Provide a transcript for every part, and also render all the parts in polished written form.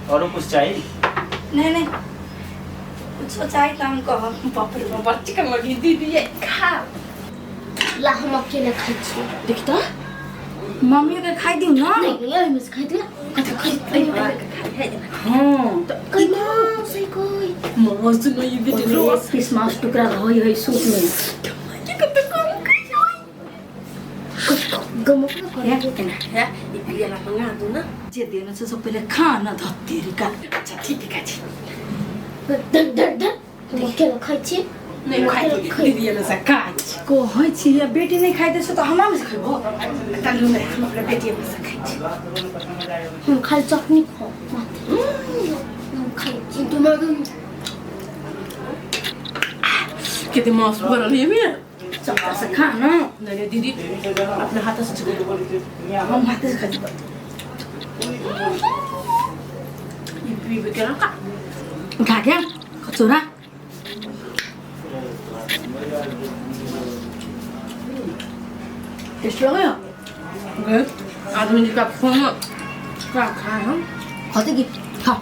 औरो कुछ चाहिए? नहीं नहीं, कुछ चाहिए तो हम कहब। बाप रे बाप, बड़ चिकन लगी दीदी, ये खा। ला, हम अकेले खाइ छी। देख तो। मम्मी के खाइ दिउ ना। नहीं नहीं, ओहिमे से खाइ दिउ ना, कथी खाइ? हाँ। कोई मांस है कोई? मस्त नहीं दीदी, रोस। एक पीस मांस टुकड़ा रहै है सूप में। के कते कम खाइ। गमक न करे। है ना? है ई पियला मंगा दू ना। जे देने से सब पहले खा ना, धत्तेरी का। अच्छा ठीक है, खाइ। धर धर धर, हम अकेले खाइ छी। नहीं खाइ दीदी, एमे से खाइ। कहै छी बेटी नहीं खाइ दे से तो हमरा में से खैबो। तलू नहीं, हम अपना बेटी में से खाइ छी। हम खाली चटनी खाओ मात्र, हम खाइ छी। तुम्हारा कितने मस्त बनल है मेरा। चक्कर से खा ना। नहीं नहीं दीदी, अपने हाथ से छू। हम हाथे से खाइ। ये पी के ना का। उठा के कचौरा। टेस्ट लगैयो। गए आदमी जी का फोन का खाए हम। खते कि खा।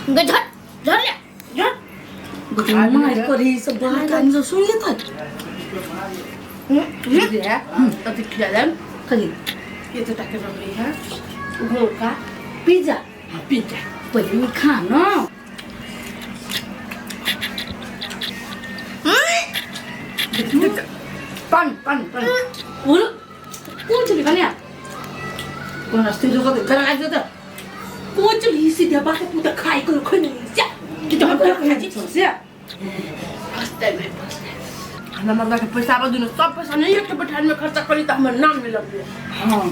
गे झट झट ले झट। मार करी सब बात हम सब सुन लेता। दीदी है अति खिला दे। कथी? ये तो टाके बन रही है गोल का। पिज्जा? हाँ, पिज्जा। पहले खा ना। पानी पानी पानी बोलो, कुछ नहीं खाने। कौन रास्ते जो कभी खाना खाते तो कुछ नहीं, सीधे बात है, तू तो खाई करो खोई नहीं जा कि तो हम खाई छी। से फर्स्ट टाइम है, फर्स्ट टाइम। हमरा मतलब के पैसा बदू सब पैसा नहीं एक बैठान में खर्चा करी तो हमर नाम नहीं लग। हाँ,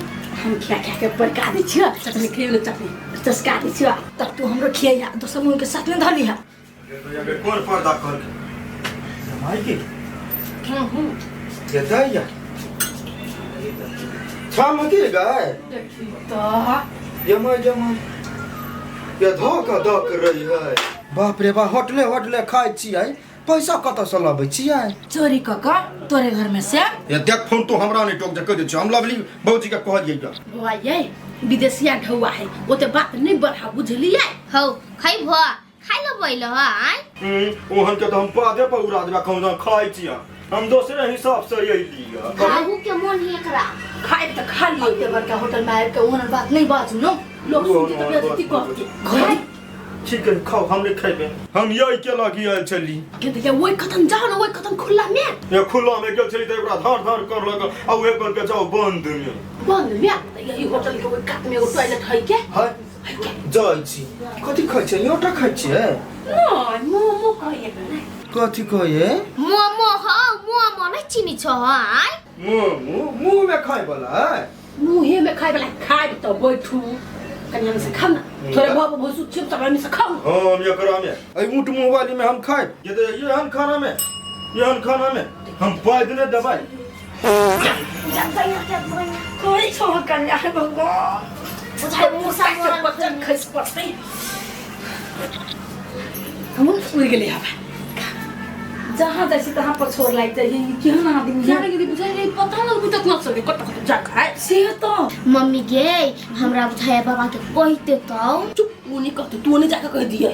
हम खिया खिया के बड़का दै छियो। चटनी खियो ने, चटनी। चस्का दै छियो, तब तू हमरो खिया, दोसर मुँह के साथ में धर लिहा। कोन पर्दा कर माई के? हां हां। ये दैया छाम की गाय। देखी तो। जमाई जमाई ये धोक धक रही है। बाप रे बाप, होटले होटले खाइ छियै, पैसा कतऽ से लबै छियै? चोरी कऽ कऽ तोरे घर में से। ये देख, फोन तो हमरा नहीं टोक दे, कह दे छी हम लवली भौजी के कहलियै ग। बौआ ये विदेशिया ढौआ है, ओते बात नहीं बढ़ा, बुझलियै? हौ, खैबो, खाइ लेबै ल आइ। ओहन के तऽ हम पादे पर उड़ा देबा। कहूँ खाइ छियै हम दोसरे हिसाब से अयली। खाहू के मन है एकरा। खाइब तऽ खा लियौ। एते बड़का होटल में आबि के ओहन बात नहीं बाजू नो। लोग सुनते तऽ बेइज्जती करते। घर ठीक है, खाओ, हम नहीं खेबे। हम यही के लगी आयल छली। के देखिए, ओहि कतन जाओ ना, ओहि कतन खुला में। ये खुला में गेल छली तऽ ओकरा धार धार करलक आ उहे कहलकै जाओ बंद में। बंद में तऽ यही होटल के ओहि कात में एगो टॉयलेट है के। है। है के। जाइ छी, कथी खाइ छियै? आटा खाइ छियै? नहीं, मोमो कहिए नहीं। कथी कहैए? मोमो हौ, मोमो नहीं चिनी छ आइ। मुँह मुँह मुँह में खाइ वाला है। मुँहे में खाए वाला। खाए तो बैठू, कनिया से खाओ ना थोड़े। भाव भोसु छिप सब आदमी से खाओ। हम एकरा में एहि ऊँट मुँह वाली में हम खाइ? ये तो एहन खाना में, एहन खाना में हम पाइ देने दबाई। कोई छो कन्या, हे भगवान। बुझाइ मुसा मरल। बच्चा खस पड़तै, हम उड़ गेलै हवा। जहाँ जाइ छी तहाँ पर छोड़ लागि जाइ है। केहन आदमी है? जाने के बुझाइ रे, पता न बुझत न सके कत कत जा खाए। से तो मम्मी गे, हमरा बुझाइ बाबा के कहते तो। चुप, उ नहीं कहते, तू नहीं जाके कह दिए।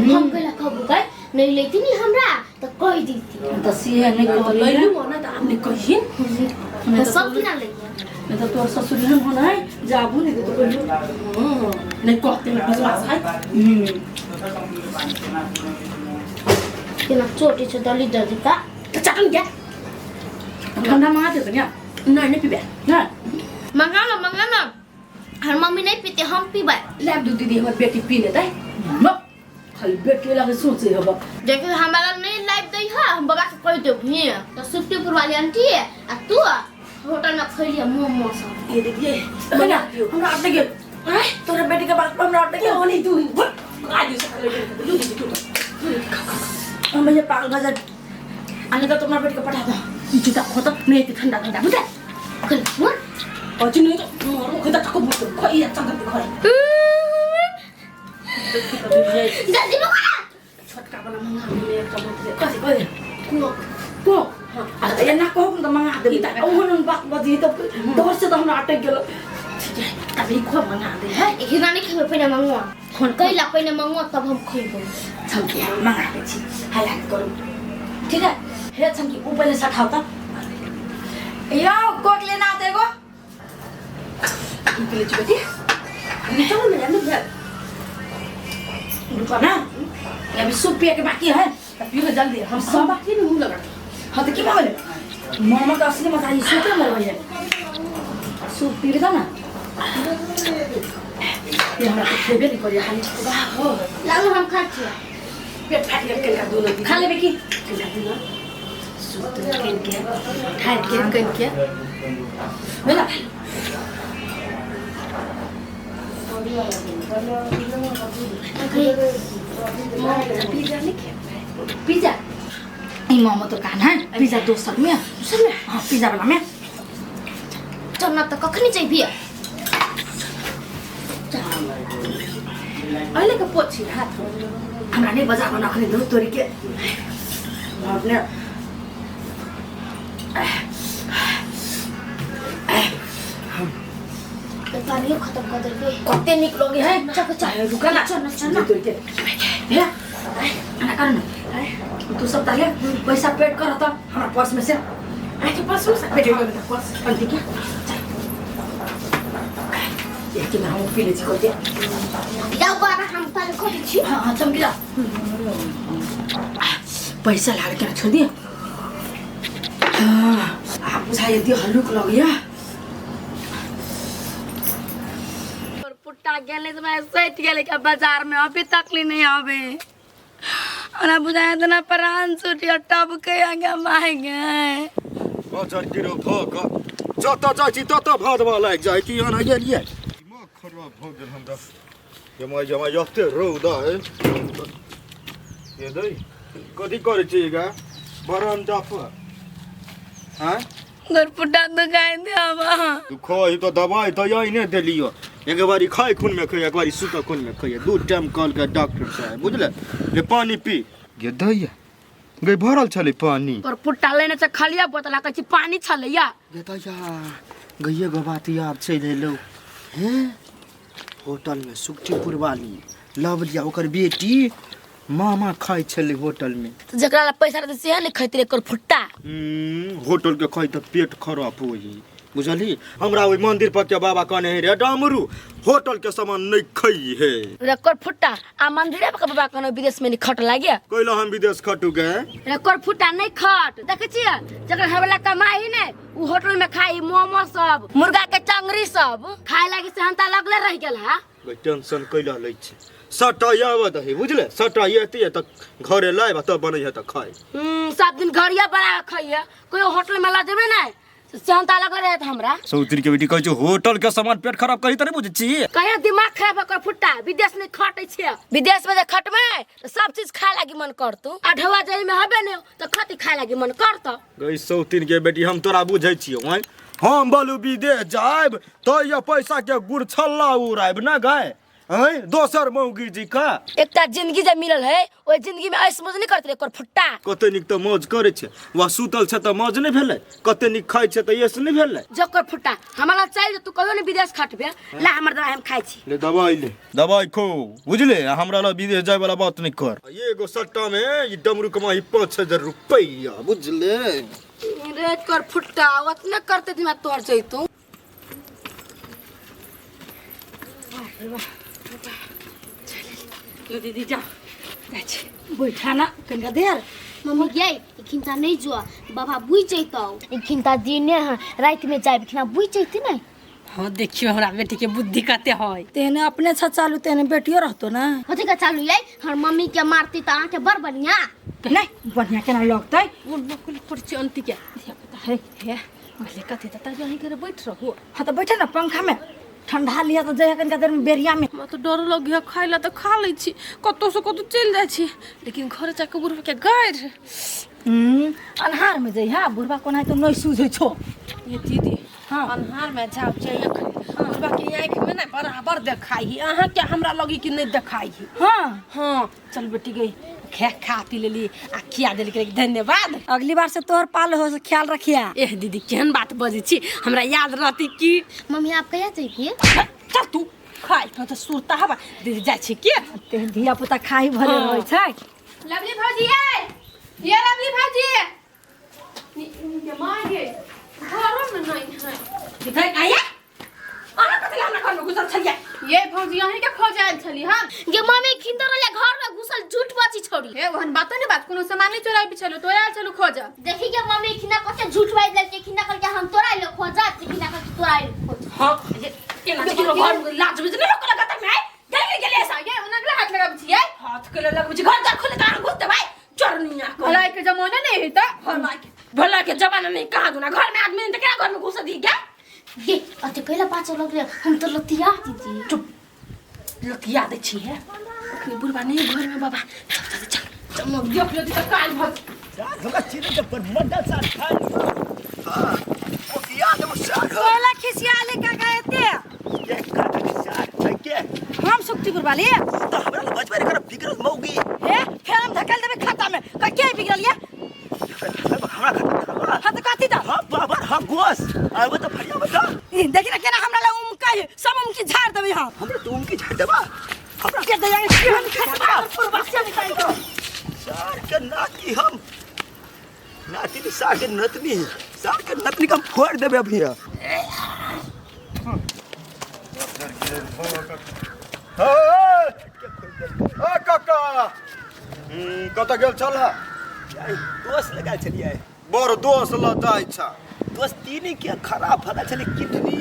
हम कहला कहबो गए नहीं लेती नी हमरा तो कह दीती। तऽ से नहीं कहलियै। लैलू ना तऽ आब नहीं कहिन। तो सब किना लइए। नहीं तऽ तोहर ससुर एहन होना है जाबू नहीं तो कहियो। नहीं कहते, हमरा विश्वास है। केना चोटी छ दली दली का। तो चटन क्या? ठंडा मंगा देते क्या? नहीं नहीं पीबे। नहीं। मंगा लो, मंगा लो, हर मम्मी नहीं पीते, हम पीबै। लाब दू दीदी, हमर बेटी पी लेतै। न खाली बेटी लागे सोचे हब। देखियो, हमारा नहीं लाइव दै है, हम बाबा के कह देब ही तो सुट्टीपुर वाली आंटी आ तू होटल में खैलिए मोमो सब। ये देखिए, मंगा दियो। हमरा अटक गेल। आय। तोरा बेटी के बात पर हमरा अटक गेल। क्यों नहीं तू आज से कर ले लू दीदी, तू तू खा खा। हम भैया पागल भजन आने तो तुम्हारा बेटी के पठा दो। ई जुता खोता नहीं, इतने ठंडा ठंडा बुझा। खैल मोर। अजी नहीं तो मोरो खोता तक मुत खोई चंगा खोई। जल्दी मंगा। छोटका वाला मंगा ले एक चम्मच। कथी कथी? कोक। कोक? आ एना कहू त मंगा देबी। ओहन बात बजी त डर से त हमरा अटक गेल। ठीक है, तभी खो, मंगा दे है। इतना नहीं खेबे, पहले मंगवा। फोन कैला पहिने मंगो तब हम खइबो। छमकी मंगा दै छी, हल्ला नहि करू, ठीक है? हे छमकी, ऊ पहिले सठाउ त। यौ, कोक लेना आते एगो। हम पी लै छी बेटी। चलो ना, नहीं भेल। रुको ना, अभी सूप पिए के बाकी है। तो पियो जल्दी, हम सब बाकी नहीं मुंह लगा। हाँ तो की भऽ गेलै? मामा के असली मजा ई सूपे में रहै है। सूप पीबे त ना, ये हमरा तो खेबे नहीं करिए हाली। वाह हो। लागल हम खा छियै। पेट फाटि गेल कनिका दुनू दिन। खा लेबे की? कनिका दुनू सूप तो कनि के ठाढ़ि के कनि के भेला। पिज्जा नहीं खेबै? पिज्जा ई मोमो दोकान है पिज्जा दोसर में। दोसर में? हाँ, पिज्जा वाला में। चल न त, कखनी जइबी? अहिले के पोछी हाथ। हमरा नहीं बजाबो न अखनी, दूध तोरी के अपने। पानियो खत्म कर देलकै। कते नीक लगे है। चल चल। रुका ना। चल न, चल न। दूध तोरी के हे, एना कर न तू सब, ताले पैसा पेड कर त हमरा पर्स में से। आके पर्स में से बेटी पर्स। अंति के चल, एक में हम पी ले छी कते। जाऊ बाबा, हम ताले खोलै छी। हाँ हाँ, चमकी जा, पैसा लाड़ के छोड़ दिया। हाँ, आप बुझाइए दियो, हल्लुक लगिया। और पुट्टा गेले तो मैं सैठ गेले के बाजार में, अभी तक ली नहीं आवे। और बुझाया इतना प्राण छूटिया टब के आगे मांगे। बाजार गिरौ धऽ कऽ जतऽ जाइ छी ततऽ भादवा लागि जाइ की एना गेलियै। दिमाग खराब भऽ गेल हमरा। जमाइ जमाइ एते रौदा है। ये दै, कथी करै छी गा बरंडा पर? आँय? घर पुट्टा दुखाई दे अब। तू खइ तऽ दवाइ तऽ यही देलियो। एक बारी खाइ खून में खइ, एक बारी सुतऽ खून में खइ, दू टाइम कहलकै डॉक्टर साहेब, बुझले? ले पानी पी। गे दैया, गई भरल छलै पानी? पर पुट्टा लेने से खलिया बोतला कहै छी पानी छलैया। गे दैया, गइये गो बात याद चलि एलौ हे। होटल में सुखटीपुर वाली लवलिया ओकर बेटी मामा खाइ छलै होटल में। तो जकरा ला पैसा रहतै सेहे ने खैतै एकर फुट्टा। होटल के खाइ तऽ पेट खराब होई, बुझलही? हमरा ओहि मंदिर पर के बाबा कहने है रे डमरू, होटल के सामान नहीं खई है। एकर फुट्टा आ मंदिरे पर के बाबा कहने विदेश में नहीं खट लागे। कैला हम विदेश खटू गे? एकर फुट्टा नहीं खट। देखै छियै, जकर घरवाला कमाई ने उ होटल में खाई मोमो सब, मुर्गा के चंगरी सब खाए लागी सेहनता लगले रह गेल है। गई टेंशन कैला लै छै? सटा आबऽ दही, बुझले? सटा एती तऽ घरे लायब तब बनै है तऽ खाइ। सब दिन घरिया बना के खइए, कोई होटल में ला जेबे नहीं सेहनता लगले रहत हमरा। सौत्री के बेटी, कहै छै होटल के सामान पेट खराब करी तऽ नहीं बुझै छी। कहिया दिमाग खराब कर फुट्टा, विदेश नहीं खटै छै। विदेश में जे खटबै तऽ सब चीज खाए लागी मन करतौ, अढ़वा जई में हबे ने तऽ खती खाए लागी मन करतौ। गई सौतीन के बेटी, हम तोरा बुझै छियौ। आँय, हम बोलू विदेश जायब तऽ ये पैसा के गुरछल्ला उड़ायब ना गाय। आँय, दोसर मौगी जी का एकटा जिंदगी जे मिलल है, ओहि जिंदगी में ऐश मौज नहीं करते एकर फुट्टा। कते नीक तऽ मौज करै छै। वा सुतल छै तऽ मौज नहि भेलै? कते नीक खाइ छै तऽ यस नहि भेलै? जकर फुट्टा हमरा चाहिए, तू कहियो ने विदेश खटबे। ला हमर दवाई, हम खाइ छी। ले दवाई, ले दवाई खो, बुझले? आ हमरा लग विदेश जाय वाला बात नहीं कर। एगो सट्टा में ई डमरू कमाई 5000 रुपैया, बुझले? रे कर फुट्टा, ओतने करते दिमाग तोड़ जैतू। लो दीदी, जाओ, जाइ छी। बैठा ना कनिका देर। मम्मी गे, इखिनता नहीं जो, बाबा बुझ जैतौ। इखिनता दिने है, रात में जाए इखिना बुझ जैती नहीं। हाँ, देखियो हमरा बेटी के बुद्धि कते है। तेहने अपने छ चालू, तेहने बेटियो रहतो ना। कथी का चालू यै? हमर मम्मी के मारती तऽ अहाँके बड़ बढ़िया। नहीं बढ़िया केना लगतै? कुल कुर्सी अंति के धिया पुता है हे कहले कथी त यहीं करे बैठ रहू। हाँ तो बैठे ना, पंखा में ठंडा लिया तो जइहा कनिका देर में बेरिया में। हमरा तो डर लग गया। खाइ ला तऽ खा लै छी, कतौ से कतौ चलि जाइ छी, लेकिन घर जाके बुढ़बा के गारि। अन्हार में जइहा, बुढ़बा कोना तो नहीं सूझै छो। ये दीदी। हाँ। अन्हार में जाओ चाहिए, बुढ़बा के आँखि में ना बराबर देखाई ही अहाँ के, हमरा लगी कि नहीं देखाई ही। हाँ। हाँ, चल बेटी गई, खे खा पी लेली आ खिया देली के धन्यवाद। अगली बार से तोहर पाल हो से ख्याल रखिया। एह दीदी, केहन बात बजै छी, हमरा याद रहती की। मम्मी, आप कहिया जइबी? चल तू। खाइ तो सुरता हवा दीदी जाइ छी के ते धिया पुता खाही भरे हाँ। रहै छै। लवली भौजी ये ये लवली भौजी ये माँ गे घरो में नहीं है। दिखाई आया अहाँ कथी हमरा घर में घुसल छलियै? ये भौजी अहीं के खोज आयल छली हम। गे मम्मी खिंदर रहले घर में घुसल झूठ बची छोड़ी। हे ओहन बातो नहीं बात कोनो सामान नहीं चोराई बिछलो तो आयल छलू खोज। देखी के मम्मी खिना कते झूठ बाजि देलकै, खिना कहलकै हम तोरा आइलो खोज, खिना कहलकै तोरा आइलो खोज। हां ये केना देखियो घर में लाज बुझ नहीं लोक लगत में गेल गेल ऐसा। ये ओना के हाथ लगाबै छियै? हाथ के लगबै छी घर घर खोले त घुस देबै चरनिया को। भलाई के जमाना नहीं है त भलाई के जमाना नहीं कहाँ दूना घर में आदमी नहीं त केना घर में घुस दी क्या? ये अते कैला पाछो लगले हम तो लतिया दीदी। चुप लतिया दै छी है अखनी बुढ़बा नहीं घर में बाबा। चल चल चल चमक देख लो त काल भग साग हमरा चिन्ह के पर मंडल साग खाइ। हां ओकिया दे साग कोला खिसियाले का गएते के काट के साग छै के हम सुक्तिपुर वाली त हमरा ल बचबै कर बिगड़ल मौगी। हे फेर हम धकेल देबे खाता में क के बिगड़ल ये? हमरा खाता हां त कथी त? हां बाबर हां गोस आबो त फरिया बता। ई देखि ना केना हमरा ल उमका है सब उमकी झाड़ देबे हम। हमरा त उमकी झाड़ देबा हमरा के दया के हम खसबा पुरबा से निकाल दो। सार के नाती हम नाती के सार के नतनी सार के नतनी के हम फोड़ देबे अभी। ए काका कतऽ गेल छल? दोस्त लगा छलियै। बड़ दोस्त ल जाइ छ। दोस्ती नहीं के खराब भला छलै किडनी।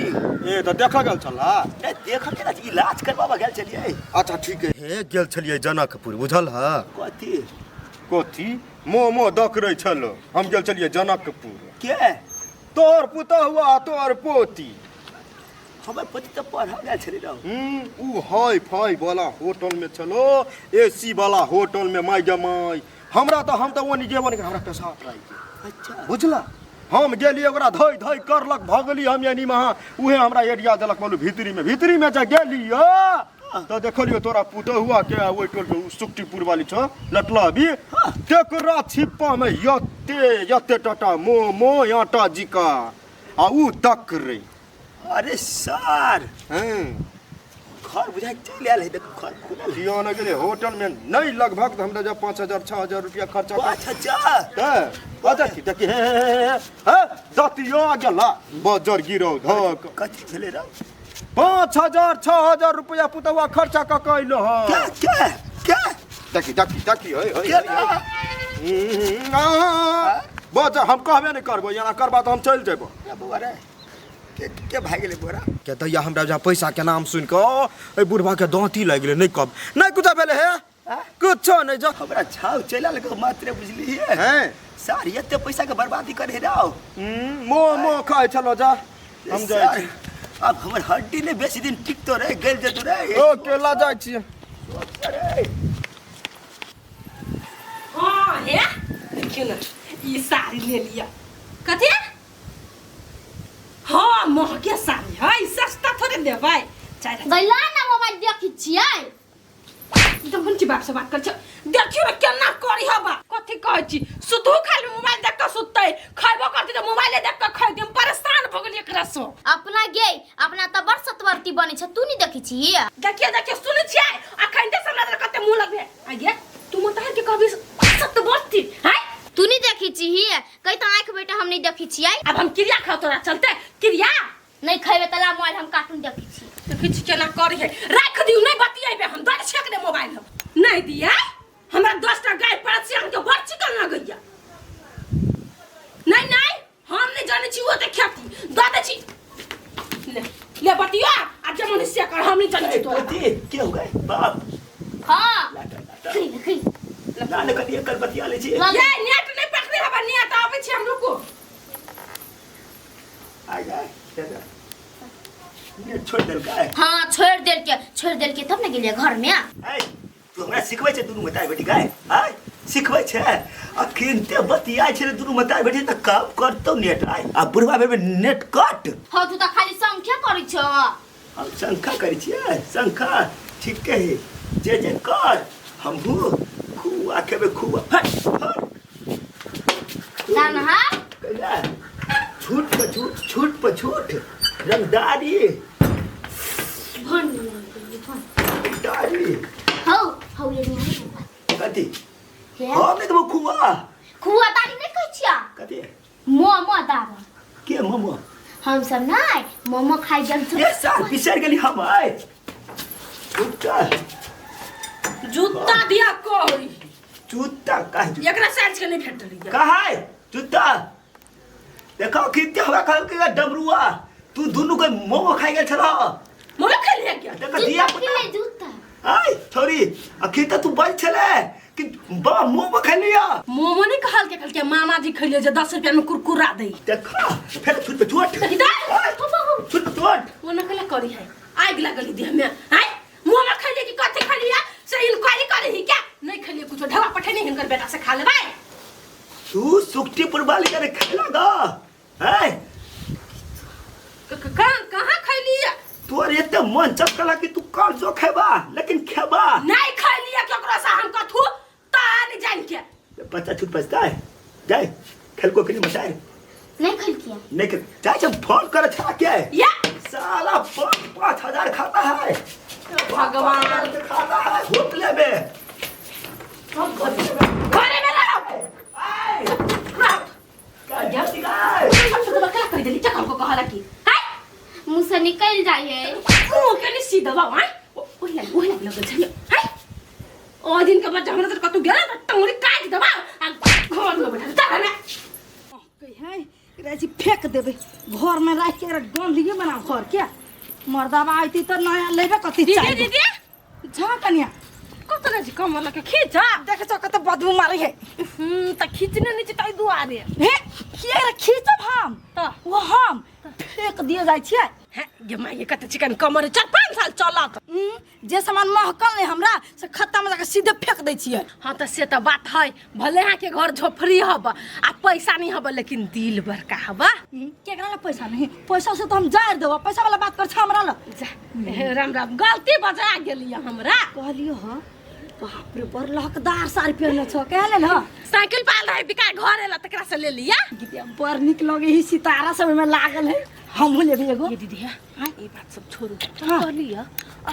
ए त देखऽ गेल छल? नहीं देखऽ केना इलाज करबाबऽ गेल छलियै। अच्छा ठीक है। हे गेल छलियै जनकपुर बुझल ह? कथी कथी मोमो दकरै छल। हम गेल छलियै जनकपुर। के तोहर पुतहुआ तोहर पोती। हमर पोती त पढ़ऽ गेल छलै रौ। उ हाई फाई वाला होटल में छलो एसी वाला होटल में माय जमाई हमरा त हम त ओनी गेबो नहीं हमरा पेशाब लागि गेल। अच्छा बुझला हम गेलियै ओकरा धइ धइ करलक भगली हम यानी महा उहे हमरा एरिया देलक बोलू भीतरी में जे गेलियै त देखलियो तोरा पुतहुआ के ओइ टोल के सुक्तिपुर वाली छ लटला अभी तेकरा छिप्पा में यते यते टटा मोमो आटा जिका आ उ तक रे। अरे सर घर बुझाइ चलि आयल है देख घर खुलल है। किया न गेलै होटल में नहीं लगभग हमरा जब 5000 6000 रुपया खर्चा 5000 अच्छा ठीक देखी हे हे दतियो गेला बजर गिरौ धक कथी भेलै रौ? 5000 6000 रुपया पुतहुआ खर्चा क के अइलो हँ। के के के देखी देखी देखी हे हे केना? बजर हम कहबे नहीं करबो एना करबा त हम चलि जेबो। बौआ रे के भागि गेलै बोरा के दैया हमरा जहाँ पैसा के नाम सुनि कऽ एहि बुढ़बा के दाँती लागि गेलै। नहीं कब नहीं कुछ भेलै हे कुछो नहीं जा हमरा छाव चलि आयल गो मात्र बुझलियै हैं सार एते पैसा के बर्बादी करे रौ। मोमो खाइ छलो जा हम जाइ छी। अब हमर हड्डी ने बेसी दिन टिकतो रे गेल जेतो रे। ओ केला जाइ छी। अरे हां हे देखियो ना ई साड़ी ले लिया कथी? हाँ महगे साड़ी है सस्ता थोड़े देबै। गैला ना मोबाइल देखै छियै। तो हुनकी बाप से बात कर देखियो ना केना करी हबा कथी कहै छी सुतू खाली मोबाइल देख के सुततै खैबो करतै त मोबाइले देख के खैतै। हम परेशान भ गेलियै एकरा से। अपना गे अपना त बड़ सतवर्ती बनै छै तू नहीं देखै छी? देखियो देखियो सुनै छियै अखन ते हमरा कते मुँह लगबे आ गे तू मतहर के कहबी सतवर्ती हैं तू नहीं देखै छी? कहि त आँख बेटा हम नहीं देखै छियै। अब हम क्रिया खाओ तोरा चलते क्रिया नहीं खैबे तला मोबाइल हम कार्टून देखै छी। देखै छी केना करी है राख दियौ नहीं बतियेबे हम दर छेक दे मोबाइल हम नहीं दिया हमरा 10टा गाय पड़त से हमके बड़ चिकन लगैया। नहीं नहीं हम नहीं जानै छी ओ त खेती द दै छी ले ले बतिया आ जमन से कर हम नहीं जानै छी तोरा। पोती के हो गए बाप? हां लाटा लाटा खै ना ने कनी एकल बतिया ले छी। ये नेट नहीं पकड़े हबा नेट आबै छी हम रुको आ गए दादा नेट छोड़ देलकै। हां छोड़ देलकै तब ने गेलियै घर में। ए तू हमरा सिखबै छै दुनू मताई बेटी गाय आय सिखबै छै अखन ते बतिया छै दुनू मताई बेटी त कब करतौ नेट आय आ बुढ़वा बेबे नेट कट। हां तू त खाली संख्या करै छ। हम संख्या करै छियै संख्या ठीक है जे जे कर हमहू खुआ खेबै खुआ फट फट ना ना कैला झूठ पर झूठ झूठ पर झूठ रंगदारी भन खाली हौ हौ ये नहीं कथी हे हम नहीं देबो खुआ खुआ दादी नहीं कहै छिया कथी मोमो दाबा के मोमो हम सब नहीं मोमो खाइ जल ये साल बिसर गेली हम आय जूता जूता दिया कोई जूता काहे जूता एकरा साइज के नहीं भेटल कहा है जूता देखो खींचते हमरा कहल के डमरुआ तू दुनू के मोमो खाइ गेल छला मोमो खेलिए क्या देखो दिया जूता के जूता आय छोरी अखी त तू बल छले कि बा मोमो खेलिया मोमो नहीं कहल के कहल के मामा जी खैले जे 10 रुपया में कुरकुरा दे देखा फिर छुट पे चोट देखी दा छुट पे चोट वो नकला करी है आग लगली देह में आय मोमो खैले कि कथी खैलिया से इंक्वायरी करे ही क्या नहीं खैलिए कुछ ढवा पठे नहीं हिनकर बेटा से खा लेबै तू सुक्टी पुरवाली करे खेला दा हैं कहाँ कहाँ खैलिया तोर एते मन चपकला कि तू कल जो खेबा लेकिन खेबा नहीं खैलिया केकरो से हम कथू ता नहीं जान के बच्चा छूट बचता है जाए खेल को के नहीं नहीं खेल किया नहीं खेल जाए जब फोन कर छा के या साला 5-5 हजार खाता है भगवान खाता है होटले में घरे में रहो आए रहो का जाती का सब तो बकला कर देली चकल को कहला की हाय मुंह से निकल जाए है मुंह के नहीं सीधा बाबा ओही लाग ओही लाग लगल छै हाय ओ दिन के बाद हमरा तर कतौ गेला त टंगरी काट देबा आ घर में बैठा चल ना है एकरा जे फेंक देबै घर में राखि के एकरा गंदगी बना घर के मर्दाबा अयती तऽ नया लेबे कथी दीदी चाही दीदी झा कनिया कत ना जी कमर लके खींचा देख छौ कते बदबू मारै है हम त खींचने नहीं छै ताहि दुआरे हे किया एकरा खींचब हम तऽ ओ हम फेंक दिए जाइ छियै हे गे माय ये कते चिकन कमर 4-5 साल चलत जे सामान महकल नहीं हमरा से खत्ता में जाके सीधे फेंक दै छियै हाँ त से त बात है भले अहाँ के घर झोपड़ी हब आ पैसा नहीं हब लेकिन दिल बड़का हब केकरा ला पैसा नहीं पैसा से तो हम जारि देबो पैसा वाला बात कर छ हमरा ला जा हे राम राम गलती बजा गेली हमरा कहलियो ह बाप रे बड़ लहकदार साड़ी पहिरने छ कहले न साइकिल पाल रहे बिका घर एला तकरा से ले लिया गीतिया बड़ नीक लगे ही सितारा सब में लागल है हमहूँ लेबै एगो ये दीदी है ये बात सब छोड़ू हाँ। कहलिए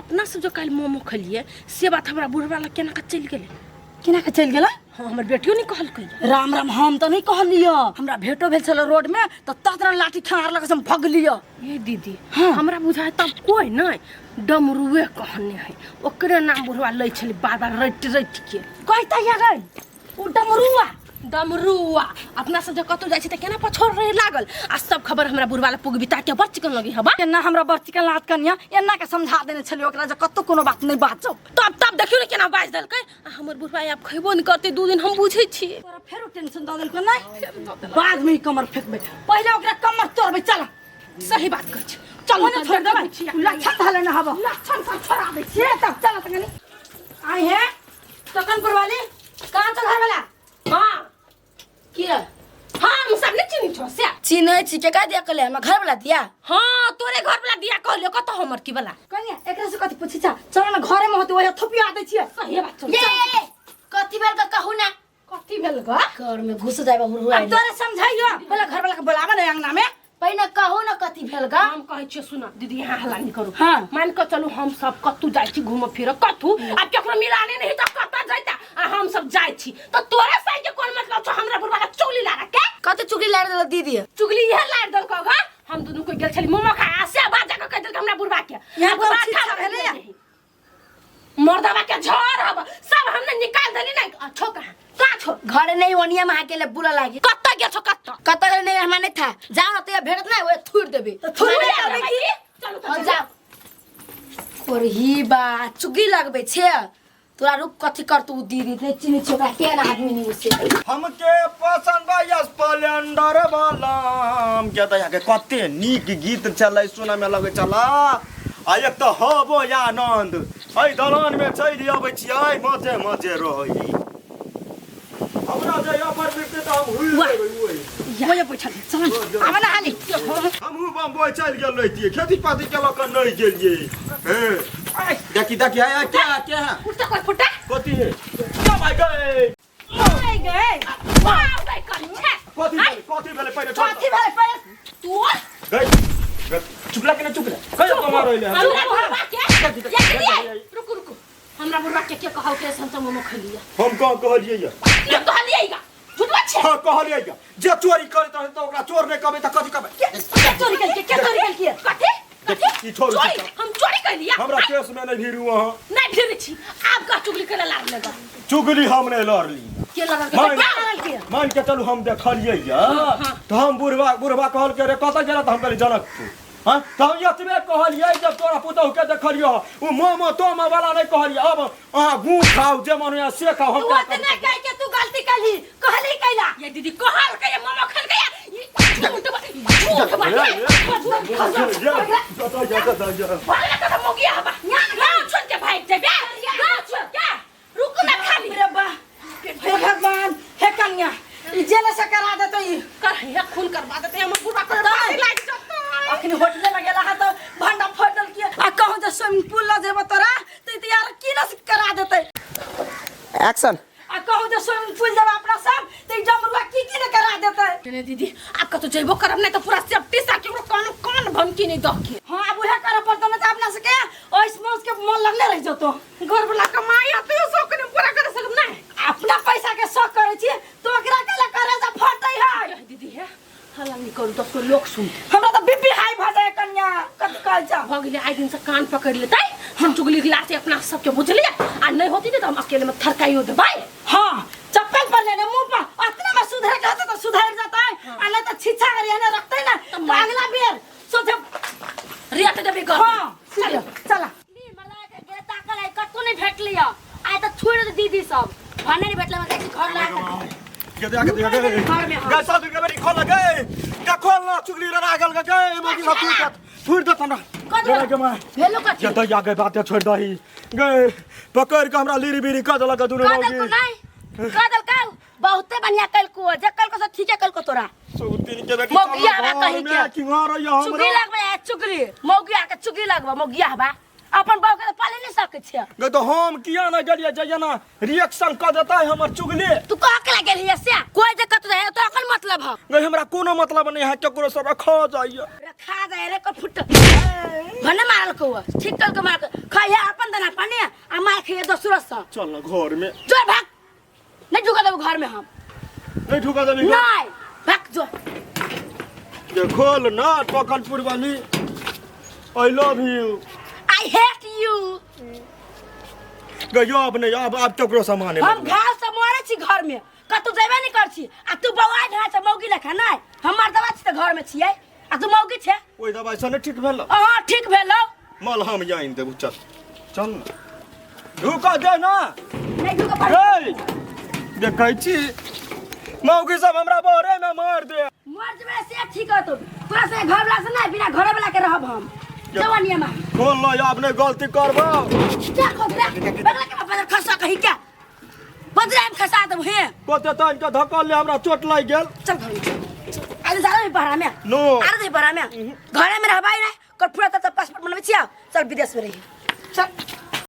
अपना सब जो काल्हि मोमो खेलिए से बात हमरा बुढ़वा लग केना के चलि गेलै केना के चलि गेलै हाँ हमर बेटियो नहीं कहलकै राम राम हम तऽ नहीं कहलियो हमरा भेटो भेल छल रोड में तऽ ततरा लाठी खेहारलक से हम भगलियो ये दीदी हाँ। हमरा बुझाय तब कोई नहीं डमरुए कहने है ओकरे नाम बुढ़वा लै छलै बार बार रटि रटि के कहता या गई ओ डमरुआ डमरुआ अपना सब जे कतौ जाइ छै तऽ केना पछोड़ रहे लागल आ सब खबर हमरा बुढ़वा लग पुगबिता के बड़ चिकन लगी हबा एना हमरा बड़ चिकन लात कनिया एना के समझा देने छलियै ओकरा जे कतौ कोनो बात नहीं बाजौ तब तब देखियौ ने केना बाजि देलकै आ हमर बुढ़वा आब खैबो नहि करतै 2 दिन हम बुझै छियै तोरा फेरो टेंशन दऽ देलको नहीं बाद में ही कमर फेंकबै पहिले ओकरा कमर तोड़बै चल सही बात कहै छी चलू ओने छोड़ देबै लक्षण धले न हबो लक्षण सब छोड़ा दै छियै तब चल तखनी आई है टोकनपुर वाली कहाँ चल घर वाला हाँ के हम सब नहीं चिन्है छौ से चिन्है छी केकरा दिया कहले हमरा घर वाला दिया हाँ तोरे घर वाला दिया कहलियो कतौ हमर की वाला कनिया एकरा से कथी पूछै छा चल न घरे में होते ओहे थोपिया दै छियै सही बात चल ये ये, ये कथी भेल के कहू ना कथी भेल ग घर में घुस जाए हुरहुरा अब तोरा समझाइयो पहिले घर वाला के बोलाबा न अंगना में पहिने कहू ना कथी भेल गा हम कहै छियै सुन दीदी यहाँ हल्ला नहीं करू हाँ। मान के चलू हम सब कतू जाइ छी घूम फिर कतू आब केकरो मिलाने नहीं तऽ कतऽ जैता आ हम सब जाइ छी तऽ तोरे साइ के कोन मतलब छौ हमरा बुढ़वा के चुगली लारा के कते चुगली लाड़ देलक दीदी चुगली इहे लाड़ देलकौ गा हम दुनू कोई गेल छली मोमो खा आ से बात जाके कहि देलकै हमरा बुढ़वा के यहाँ बुढ़वा कोन शिक्षा खा भेलैया? मर्दवा के झड़ हब सब हमने निकाल देली नहीं आ, छौ कहाँ कहाँ छौ घरे नहीं ओनिया में आके ले बुला लागी कतऽ गेल छौ कतऽ कतऽ गेल नहीं हमरा नहीं था जाओ ना तो भेटत ना ओए थूर देबे तऽ थुरबे थुरबे करबै की चलू हाँ, तऽ जाओ कोरही बा चुगली लगबे छे तोरा रुक कथी करतू दीदी नहीं चिन्ह छी ओकरा केहन आदमी नहीं उसे हमके पसंद बा स्प्लेंडर वाला के तऽ यहाँ के कते नीक गीत चलै सुनय में लगै छला आ एक तऽ हबो आनंद एहि दलान में चलि अबै छियै मजे मजे रहै हमरा जे अपर मिलतै तऽ हम हुइल जेबै ओहि ओए बैठल चल आब ना हाली हमहूँ बम्बई चलि गेल रहितियै खेती पाती के लऽ कऽ नहि गेलियै हे देखी देखी है क्या क्या है फुटा कोई फुटा कथी है क्या भाई गए आई गए वाह गई कर छे कथी भेलै कथी भेलै पहिले छोड़ कथी भेलै पहिले तू गई चुपला के ना चुपला कहियो कमा रहले हम हमरा बुढ़वा के ये दीदी रुकू रुकू हमरा बुढ़वा के के कहौ के हम सब मोमो खलिया हम कहाँ कहलियै या के कहलियै गा झूठ छै हाँ कहलियै या जे चोरी करैत रहै तऽ ओकरा चोर नहि कहबै तऽ कथी कहबै के चोरी केलकै के चोरी केलकै कथी देख, ई छोड़ू चोरी चुपचाप। हम चोरी कैलिया हमरा केस में नहीं भीड़ू अहाँ नहीं भिड़ै छी आब का चुगली करे लाग लगा चुगली हम नहीं लड़ली के लड़ल के मान के मान के चलू हम देखलियै या तऽ हम बुढ़वा बुढ़वा कहलकै रे कतऽ गेला तऽ हम कहलियै जनकपुर हाँ तऽ हम एतबे कहलियै जब तोरा पुतहु के देखलियो ओ मोमो तोमो वाला नहीं कहलियै अब अहाँ गू खाउ जे मन होइए से खाउ हम तू क्या ओतने कह के तू गलती कली कहली कैला ये दीदी कहल के ये मोमो खल गया ये झूठ बा झूठ बा भागला तो मोगिया हबा गाँव छोड़ के भाग जेबे गाँव छोड़ के रुक ना खाली रे बा हे भगवान हे कन्या ई जेल से करा देतो ई कर हे खून करवा देते हमर बुढ़वा के फांसी लाग जतै अखनी होटले में गेला हा तो भंडा फोड़ देलकी आ कहूं जे स्विमिंग पूल ल जेबो तोरा त ई यार की न करा देतै एक्शन आ कहूं जे स्विमिंग पूल जेबा अपना सब त ई जमरुआ की की न करा देतै ने दीदी आप कतो जइबो करब नहीं तो पूरा सेफ्टी सा केकरो कान कान भमकी नहीं दह के हां अब उहे करे पड़तो न त अपना सके ओइस मौस के मन लगले रह जतो घर वाला कमाई आते हो शौक ने पूरा कर सकब नहीं अपना पैसा के शौक करे छी तो ओकरा के ला करे जा फटै है दीदी हे हल्ला नहीं करू तो उसको लोग सुनते हमरा त बीपी हाई भ जाए कन्या कथी कहै छ भऽ गेलै आइ दिन से कान पकड़ लेतै हम चुगली के लाते अपना सबके बुझलियै आ नहीं होती ने तो हम अकेले में थरकाइयो देबै हाँ चप्पल पर लेने मुंह पर अतने में सुधर के होते तो सुधर जाता है आ नहीं तो छिछा कर यहाँ रखते ना तो अगला बेर सोचे रियाते देबै घर हाँ चलो चला ताकल है कतौ नहीं भेटली है आइ तऽ छोड़ दे दीदी सब भने नहीं भेटले मतलब घर ला के दे के दे गे साधु के बेटी खोल गे के खोल ना चुगली रे रागल गे गे मगी सब टूट जात छोड़ दे हमरा कथी गे माय भेलो कथी ये तो या गे बात छोड़ दही गे पकड़ के हमरा लीरी बीरी क देलक दुनू कह देलको मौगी नहीं कह देलको बहुते बढ़िया कलको जे कलको से ठीके कलको तोरा सुतिन के बेटी मौगिया बा कहीं के। किंगार या चुगली हमरा लगबे है चुगली मौगिया के चुगली लगबे मौगिया बा अपन बाप के तो पाले नहीं सकै छै गे तो हम किया ना गेलिए जइया ना रिएक्शन क देता है हमर चुगली तू कह के लगे लिया से कोई दिक्कत रहे तो अकल मतलब है गे हमरा कोनो मतलब नहीं है केकरो से रखा जाइए रखा जाए रे को फुट भने मारल को ठीक कल के मार खाइए अपन दाना पानी आ मार खाइए दोसरो से चल ना घर में जो भाग नहीं ढुका देबो घर में हम नहीं ठुका देबी घर? नहीं भाग जो ये खोल ना पकड़पुर वाली I love you I hate you गयो अब नहीं अब अब केकरो सामान है हम घास से मरे छी घर में कतौ जेबे नहीं कर छी आ तू बौआ ढा छ मौगी लेखा नहीं हमर दवा छी त घर में छियै आ तू मौगी छे ओहि दवाई से नहीं ठीक भेल अहाँ ठीक भेलौ मलहम आनि देबू चल चल ना ढुका दे ना नहीं ढुका पड़ गई देखै छी मौगी सब हमरा बहरे में मार दे मर जेबे से ठीक हो तू तोरा से घर वाला से नहीं बिना घर वाला के रहब हम जवानिया में खोल लो अब नहीं गलती करबो क्या खोदरा बगला के बदर खसा कहीं क्या बदरा में खसा देबो हे कते तन के धकल ले हमरा चोट लागि गेल चल घर में अरे जा रे बहरा में नो अरे दे बहरा में घरे में रहबाई ना कर पूरा तब पासपोर्ट बनबै छियै चल विदेश में रही चल